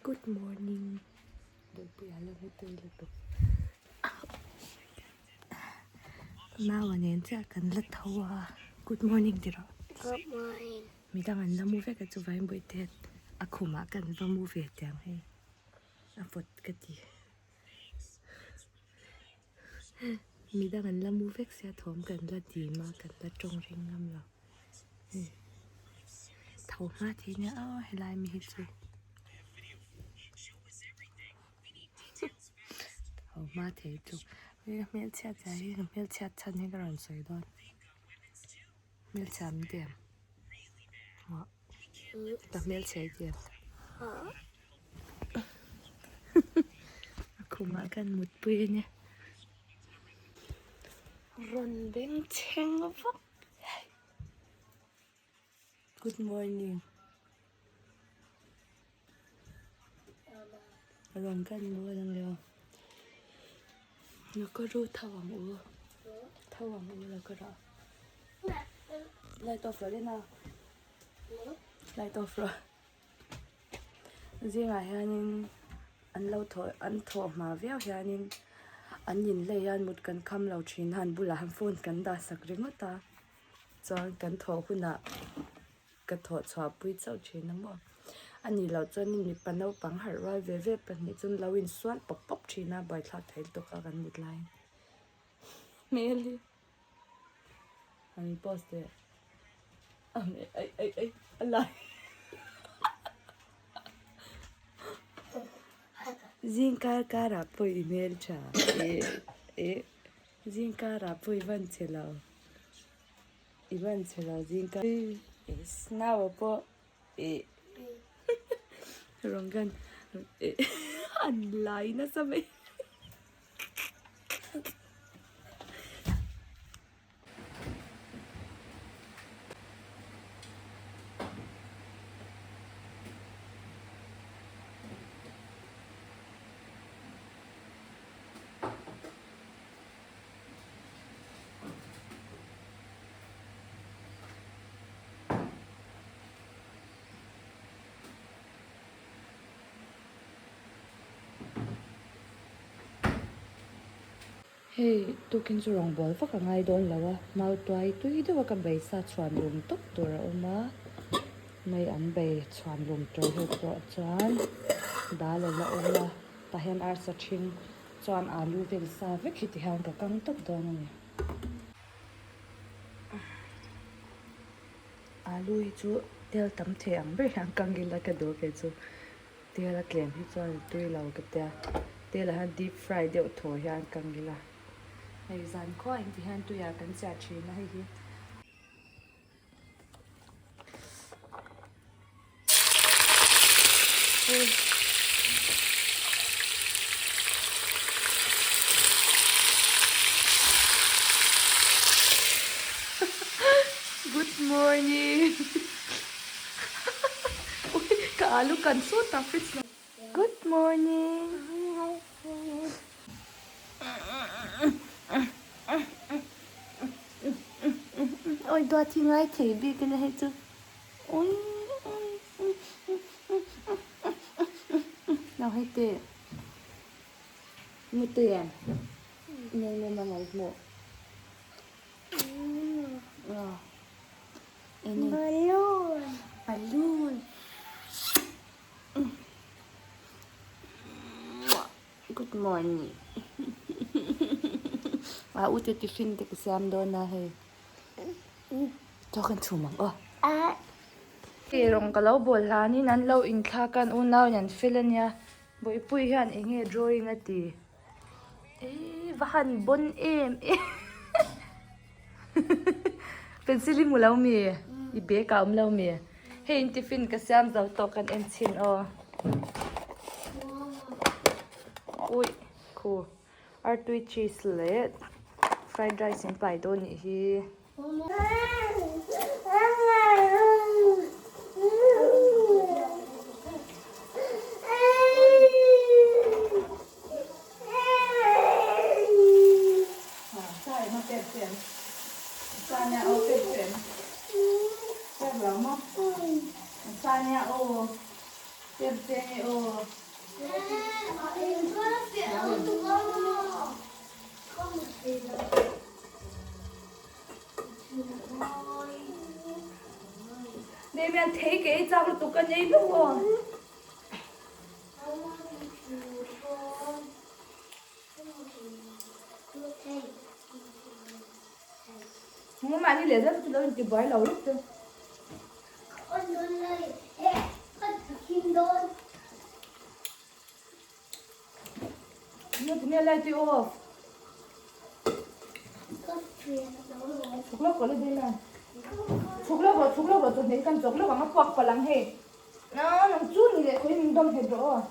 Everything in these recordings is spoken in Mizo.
Good morning Bawihpuia la mu tui lutuk Naua nen chiah kan la tho a good morning ti rawh Good morning Midang an la mu vek a chuvangin Bawihte a khumah kan va mu ve tiang hei a vawt ka ti Midang an la mu vek sia thawm kan la dim a kan la tawng ring ngam lo tho hma thei nia aw helai mi hi chu tho hma thei chu ka hmelchhiat zia hi ka hmelchhiat chhan hi ka rawn sawi dawn hmelchhia an ti em ka hmelchhia i ti em. A khumah khan mutpui a nia rawn beng chheng vak good morning rawn kan mawi ang leh aw la ka ru tho ang u tho ang u la ka rah light off rawh le na light off rawh. Zingah hianin an lo thawh an thawh hma viau hianin an inlei a mut kan kham lo thin a an bulah hian phone kan dah sak ringawt a chuan kan thawh hunah ka thawh chhuah pui chauh thin a maw a nih loh chuanin mipa naupang harh rual ve ve pahnih chuan lo insual pawp pawp thin a buaithlak thei lutuk a kan mut laiin hmel hi. An post teh ai ai ai a lai zing kar karah pawh i hmel tha eh eh zing karah pawh i van che lo i van che lo zing kar nau ah pawh eh rawn kan eh an lai nasa mai. Hei tukin chu rawngbâwl vak a ngai dawn lo a, mau tuai tui deuh a ka bei sa chhuan lum tawp tur a awm a, mai an bei chhuan lum tur ho pawh chuan dal a la awm a, tah hian arsa ṭhing chuan alu vel sa vek hi ti hian ka kang tawp dawn a ni. Alu hi chu tel tam thei ang ber hian kang ila ka duh kei chu tel a tlem hi chuan a tui lo ka tia tel ah hian deep fry deuh thaw hian kang ila hei zan khua in ti hian tuiah kan chiah thin a hei hi. Good morning ui ka alu kan sawt a fridge lam good morning oi duat hi ngai thei bik ila hei chu ui Nào hei teh Mutui em Nge nge mang ai hmuh Balloon Balloon Good morning A u te tiffin te ka siam dawn a hei Chaw kan chhum ang aw. Hei rawng ka lo bawl hlanin an lo inthlak a an unau in an fel ania Bawihpui hian eng nge drawing a ti eii va han bawn em em pencil i hmu lo mi i bag ah a awm lo mi hei in tiffin ka siam zo tawh kan en chhin aw ui khu artui cheese leh fried rice in pai dawn nih hi. Chem che nge aw. Damian thei ke ei chak lutuk ka nei lo aw. Mahni leh zet chu lo intibuai lo lutuk. Tinge light i off? Chhuk lawk rawh le Damian. Chhuk lawk rawh, chhuk lawk rawh chawhmeh hi kan chawk lawk ang a puak palh ang hei. Nang chu ni leh khawihin min dawm nghet rawh aw.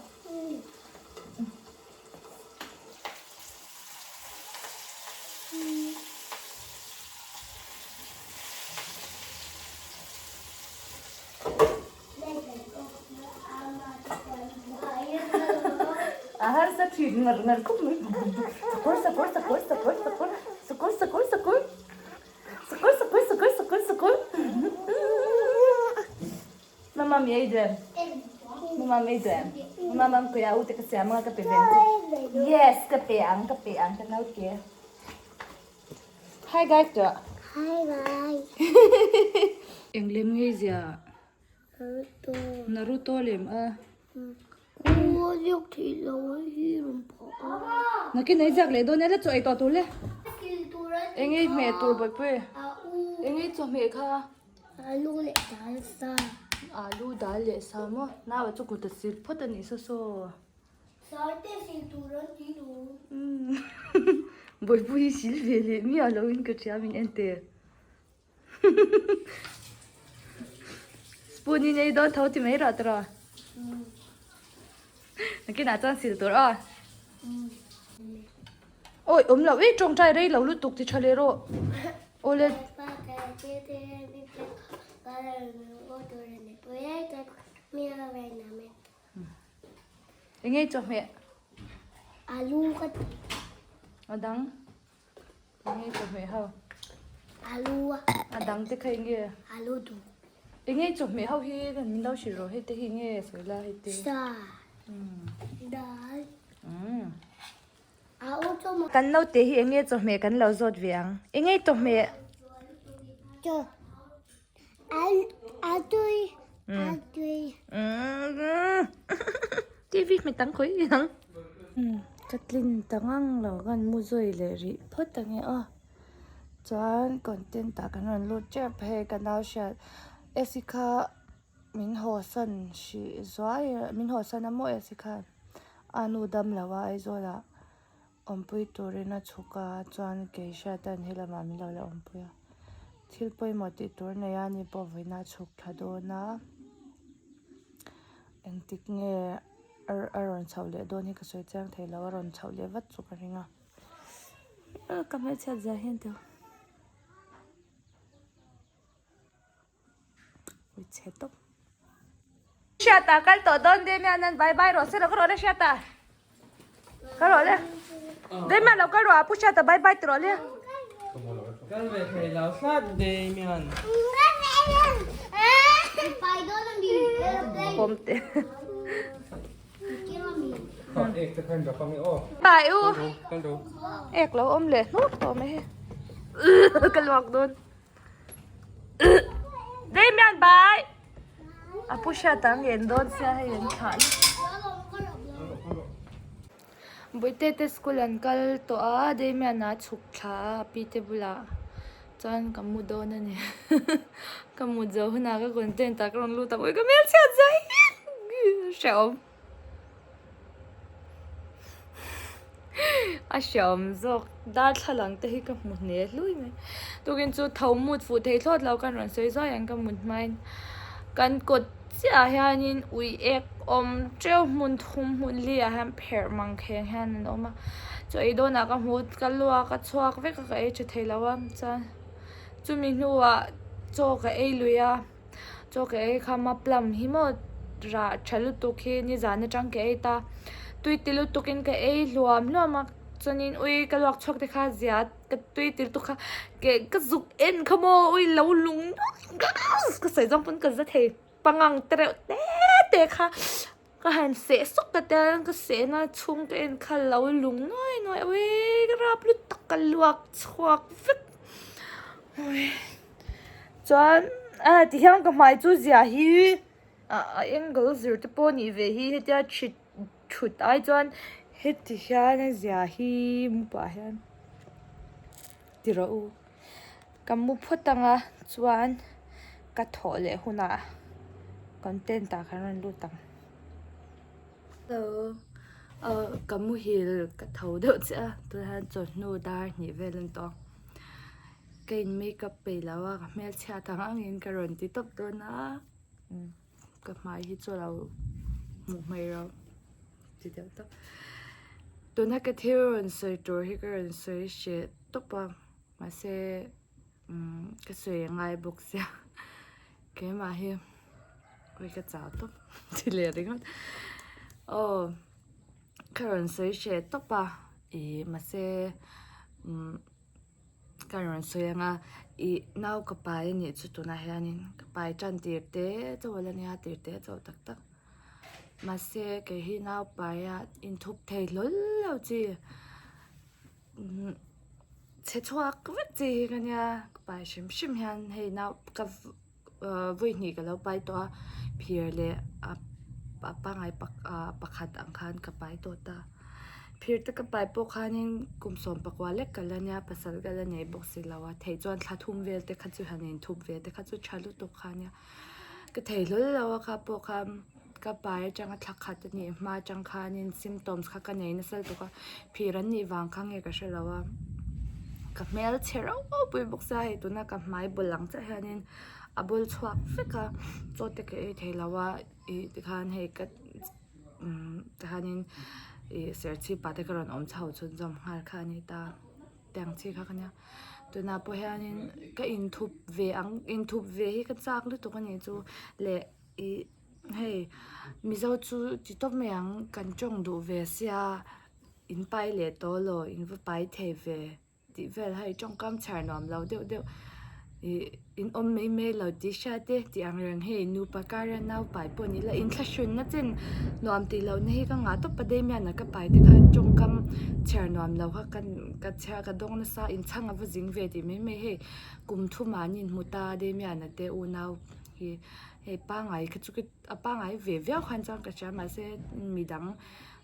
A harsa thin ngar ngar khawp mai. Sakawr sakawr sakawr sakawr sakawr sakawr sakawr sakawr sakawr sakawr sakawr sakawr sakawr Mama mi ei duem Mama mi ei duem Mama mam kuya u te ka siam anga ka pe ve ang che Yes ka pe ang ka pe ang ka naute Hi guys tawh Hi guys Eng lem ngei zia Naruto Naruto lem a Nakin ei ziak leh dawn e la chaw ei tawh tur le Eng ei hmeh tur bawihpui Eng ei chawhmeh kha Alu leh dal sa. Alu dal leh sa maw? Nau chu kut a sil phawt a nih saw saw. Sar te sil tur an ti lo. Bawihpui hi sil ve leh miah lo in ka hria min en teh. Spoon in ei dawn tho ti mai rah tawh. Nakinah chuan sil tur aw. Awi awm loh i tawngtai rei lo lutuk ti tha leh rawh. Awle. Enge chawhmeh? Alu ka ti. A dang. Enge chawhmeh ho? Alu a. A dang te kha enge? Alu duh. Enge chawhmeh ho hi min lo hrilh rawh hei te hi enge sawi la hei te. Sa. Dal. Kan naute hi enge chawhmeh kan lo zawt ve ang? Enge chawhmeh? Chaw. A tui. A tui. TV hmeh tang khawi ang. Ka tlin ta ngang lo kan mu zawi leh rih phawt ange aw. Chuan content ah kan rawn lut tep hei ka nau hriat Esi kha Min hawsan hrih zuai a, min hawsan a maw e si khan a nu dam lo a Aizawl ah awmpui turin a chhuk a chuan kei hriat an helamah min lo la awmpui a thil pawimawh tih tur nei a ni pawh vawiin a chhuk thla dawn a engtik nge a rawn chhoh leh dawn hi ka sawi chiang thei lo a rawn chhoh leh vat chu ka ring a ka hmelchhiat zia hian teu. Chhe tawp. Hriata kal tawh dawn Damian an bye bye rawh se lo ka rawh le Hriata. Ka rawh le. Damian lo kal rawh a pu Hriata bye bye ti rawh le. Kal ve thei lo hlat Damian. Pawm te. Bye u. Ek lo awm leh hnuk tawh mai hei. Ka luak dawn. Damian bye a pu hriat ang en dawn sia hei an thlah Bawihte te school an kal tawh a Damian a chhuk thla a a pi te bulah chuan ka mu dawn a ni ka mut zawh hunah ka content ah ka rawn lut ang ui ka hmelchhiat zai hrehawm. A hreawm zawk darthlalang te hi ka hmu hle hlui mai tukin chu tho mut fuh thei thlawt lo kan rawn sawi zuai ang ka mut hmain kan kawt chiah ah hianin ui ek awm teuh hmun thum hmun li ah hian pherh mang kheng hian an awm a chaw ei dawnah ka hmu ka luak a chhuak vek a ka ei tha thei lo a chuan chumi hnuah chaw ka ei lui a. Chaw ka ei kham a plum hi maw rah tha lutuk hi nizan atang ka ei ta tui ti lutuk in ka ei hluam hluam a chuanin ui ka luak chhuak te kha zia ka tui ti lutuk kha ke ka zuk en kha maw ui lo lung ka sawi zawng pawn ka za thei pangang te reuh te te kha. Ka han seh sawk ta te a, ka sehna chhung ka en kha lo lung nuai nuai a, uii ka rap lutuk ka luak chhuak vek. Chuan a ti hian ka hmai chu zia hi a angle zir te pawh nih ve hi hetia thit thut ai chuan heti hian a zia hi mu pah hian ti rawh u. Ka mu phawt ang a chuan ka thawh leh hunah content ah kan rawn lut ang. Hello aw ka muhil ka tho deuh chiah a tunah hian chawhnu dar hnih vel a ni tawh a ka in makeup peih lo a ka hmelchhiat ang angin ka rawn ti tawp dawn a ka hmai hi chu a lo hmuh hmaih reuh ti deuh tawp tuna ka thil rawn sawi tur hi ka rawn sawi hreh tawp a. Mahse umm ka sawi a ngai bawk sia keimah hi awi ka chau tawp ti leh ringawt aw ka rawn sawi hreh tawp a ih mahse umm ka rawn sawi ang a ih nau ka pai a nih chu tunah hianin ka pai tan tir te chauh a la nia tir te chauh tak tak mahse kei hi nau pai a inthup thei hlawl lo chi. Chhe chhuak vek chi hi ka nia ka pai hrim hrim hian hei nau ka vawi hnih ka lo pai tawh a phir leh a pangngai pakhat ang khan ka pai tawh ta phir te ka pai pawh khanin kum sawm pakua lek ka la nia pasal ka la nei bawk si lo a theih chuan thla thum vel te kha chu han inthup ve te kha chu tha lutuk kha nia ka thei hlawl lo a kha pawh khan. Ka pai atanga thla khat a nih hma atang khanin symptoms kha ka nei nasa lutuk a, phir an nih vang kha nge ka hre lo a, ka hmel chhe rauh rauh pui bawk sia hei tuna ka hmai bul ang chiah hianin a bul chhuak vek a, chaw te ka ei thei lo a ih tikhan hei ka umm tikhanin ih serchhip ah te ka rawn awm chho chhunzawm nghal kha a ni ta tiang chi kha ka nia tunah pawh hianin ka inthup ve ang inthup ve hi ka chak lutuk a nih chu leh. Ih hei mizo chu ti tawp mai ang kan tawng duh ve sia in pai leh tawh law in va pai thei ve tih vel hei tawngkam chhiar nuam lo deuh deuh ih in awm mai mai lo tih hriat e tih ang reng hei nupa kara nau pai pawh ni la inthlahrunna chen nuam tih lohna hi ka ngah tawp a Damian-a ka pai te khan tawngkam chhiar nuam lo kha ka ka chhiar ka dawng nasa inchhang a va zing ve tih mai mai hei kum thumah an inhmu ta Damian-a te unau hi. Hei pangai kha chu a pangai ve viau khan chuan ka hria mahse midang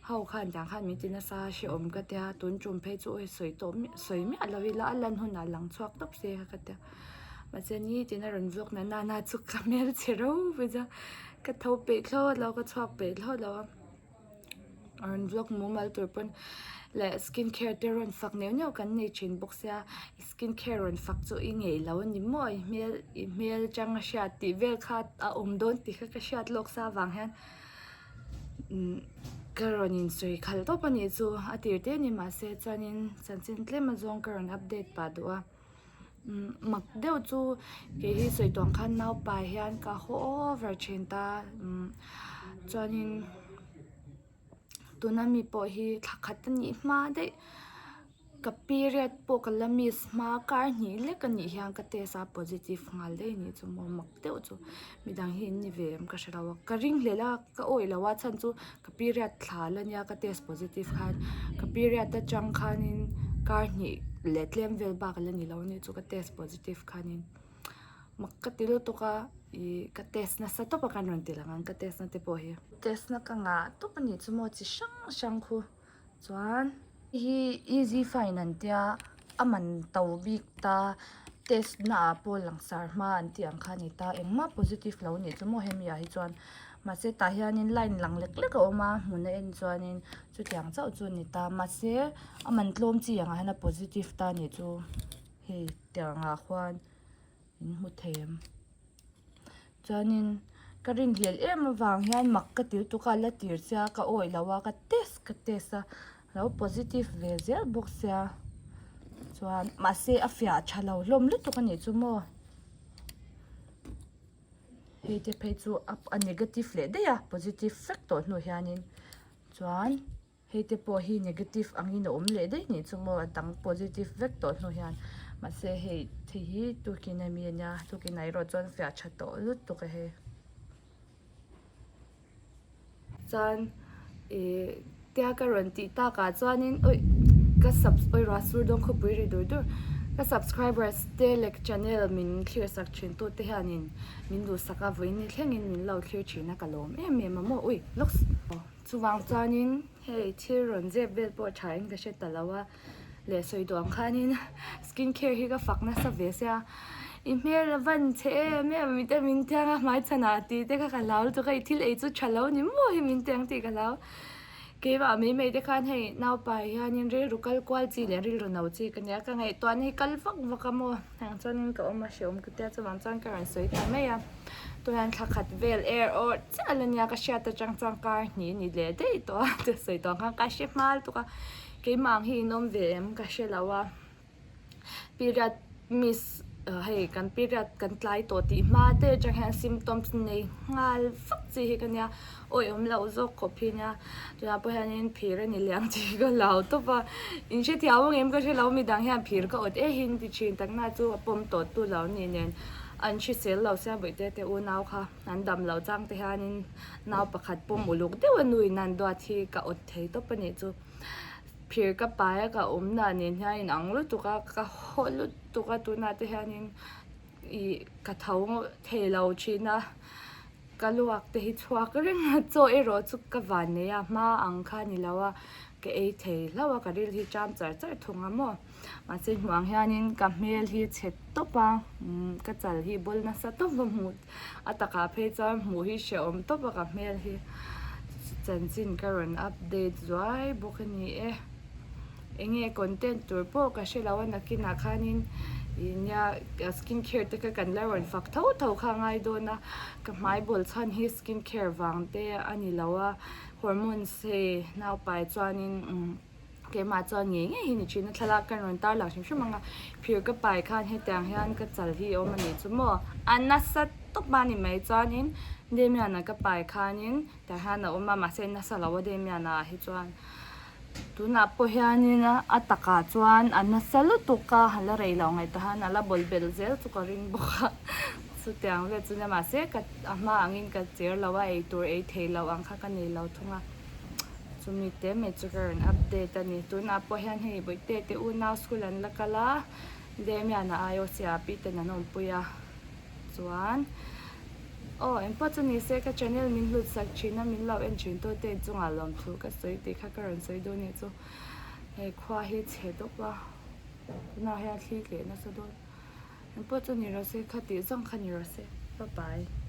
ho khan tiang khan min ti nasa hrehawm ka tia tun tum phei chu awi sawi tawh miah sawi miah lo ila a lan hunah lang chhuak tawp se kha ka tia mahse nitin a rawn vlog na nana chu ka hmel chhe ropui chuan ka tho peih thlawt lo ka chhuak peih thlawt lo a. Rawn vlog mumal tur pawn leh skin care te rawn fak neuh neuh kan nei thin bawk sia skin care rawn fak chu i ngeih lo a ni maw i hmel i hmel atang a hriat tih vel kha a awm dawn tih kha ka hriat lawk sa avang hian umm ka rawn insawi khalh tawp a nih chu a tir te a ni mahse chuanin chanchin tlem azawng ka rawn update pah duh a. Mak deuh chu kei hi sawi tawh ang khan naupa hian ka haw over thin ta chuanin tuna mi pawh hi thla khat a nih hma daih ka period pawh ka la miss hma kar hnih lek a nih hian ka test a positive nghal daih a nih chu maw mak deuh chu midang hi an ni ve em ka hre lo a ka ring hlel a ka awih lo a chhan chu ka period thla la nia ka test positive khan ka period atang khanin kar hnih leh tlem vel bak la ni lo a nih chu ka test positive khanin mak ka ti lutuk a ih ka test nasa tawp a kan rawn ti lang ang ka test na te pawh hi test na ka ngah tawp a nih chu maw chi hrang hrang khu. Chuan hei hi easy find an tia a man to bik ta test na ah pawh langsar hma an tih ang kha a ni ta engmah positive lo anih chu maw hemi ah hi chuan mahse tah hianin line lang lek lek a awm a hmun a en chuanin chutiang chauh chu a ni ta mahse a man tlawm chi ang ah hian a positive ta anih chu hei tiang ah khuan in hmu thei em. Chuanin ka rinhlelh em avang hian mak ka ti lutuk a la tir sia ka awih lo a ka test ka test a lo positive ve zel bawk sia chuan mahse a fiah tha lo hlawm lutuk a nih chu maw hei te phei chu a negative leh daih a positive vek tawh hnu hianin chuan. Hei te pawh hi negative angin a awm leh daih nih chu maw a dang positive vek tawh hnu hian mahse hei thei hi tukin ami a nia tukin ah erawh chuan fiah tha tawh lutuk a hei. Chuan ih tia ka rawn tih takah chuanin awih ka subs awih ruah sur dawn khawpui ri dur dur ka subscribers te leh channel min thlir sak thin tu te hianin min duhsak a vawiin ni thlengin min lo thlir thin a ka lawm em em a maw ui lawks chuvang chuanin hei thil rawn zep vel pawh tha in ka hre ta lo a. Leh sawi duh ang khanin skin care hi ka fak nasa ve sia, i hmel a van chhe em em mite min tiang a hmai chhanah tih te kha ka hlau lutuk a, i thil ei chu tha lo ni maw hi min tiang tih ka hlau. Keimah mai mai te khan hei naupai hianin rilru kal kual chi leh rilru no chi ka nia, ka ngaihtuahna hi kal vak vak a maw heng chuanin ka awm a hrehawm ka tia chuvang chuan ka rawn sawi ta mai a. Tunah hian thla khat vel er awrh chiah la nia ka hriat atang chuan kar hnih ni leh daih tawh a, sawi tawh ang khan ka hre hma lutuk a. Keimah ang hi in awm ve em ka hre lo a, period miss hei kan period kan tlai tawh tih hma te atang hian symptoms nei nghal vak chi hi ka nia, awi awm loh zawk khawp hi nia, tunah pawh hianin phir a ni leh ang tih hi ka hlau tawp a, in hrethiam ang em ka hre lo midang hian phir ka awt eh in ti thin takna chu a pawm tawh tu lo ni nen an hrisel lo sia bawihte te unau kha an dam loh chang te hianin nau pakhat pawm uluk deuh a nuin an duat hi ka awt thei tawp a nih chu. Phir ka pai a ka awm dan nen hian in ang lutuk a, ka haw lutuk a tunah te hianin ih ka tho thei lo thin a, ka luak te hi chhuak reng a, chaw erawh chu ka van nei a, hma ang kha ni lo a, ka ei thei hlauh a, ka ril hi ṭam char char thung a maw, mahse hmuh ang hianin ka hmel hi chhe tawp a, ka chal hi bawl nasa tawp a hmuh. A takah phei chuan hmuh hi hrehawm tawp a ka hmel hi chanchin ka rawn update zuai bawk a ni e. Enge content tur pawh ka hre lo a nakinah khanin ih nia skin care te kha kan la rawn fak tho tho kha a ngai dawn a, ka hmai bawl chhan hi skin care vang te a ni lo a, hormones hei naupai chuanin umm. Keimah chuan ngei ngei hi ni thin a, thlalak kan rawn tar lang hrim hrim ang a, phir ka pai khan hetiang hian ka chal hi a awm a nih chu maw, a nasa tawp a ni mai chuanin Damian-a ka pai khanin tah hian a awm a, mahse nasa lo a Damian-a ah hi chuan tunah pawh hianin a takah chuan a nasa lutuk a, a la rei lo ngaihtuah hian a la bawl belh zel chu ka ring bawk a, chutiang vel chu nia mahse ka a hma angin ka cher lo a, eitur ei thei lo ang kha ka nei lo thung a. Chumi te mai chu ka rawn update a ni. Tunah pawh hian hei Bawihte te unau school an la kal a, Damian-a IOC ah pi ten an awmpui a. Chuan aw engpawh chu ni se ka channel min hlut sak thin a, min lo en thin tu te chungah lawmthu ka sawi tih kha ka rawn sawi dawn nih chu. Hei khua hi chhe dawp a, tunah hian thli tleh nasa dawn. Engpawh chu ni rawh se, kha tih zawng kha ni rawh se. Bye bye.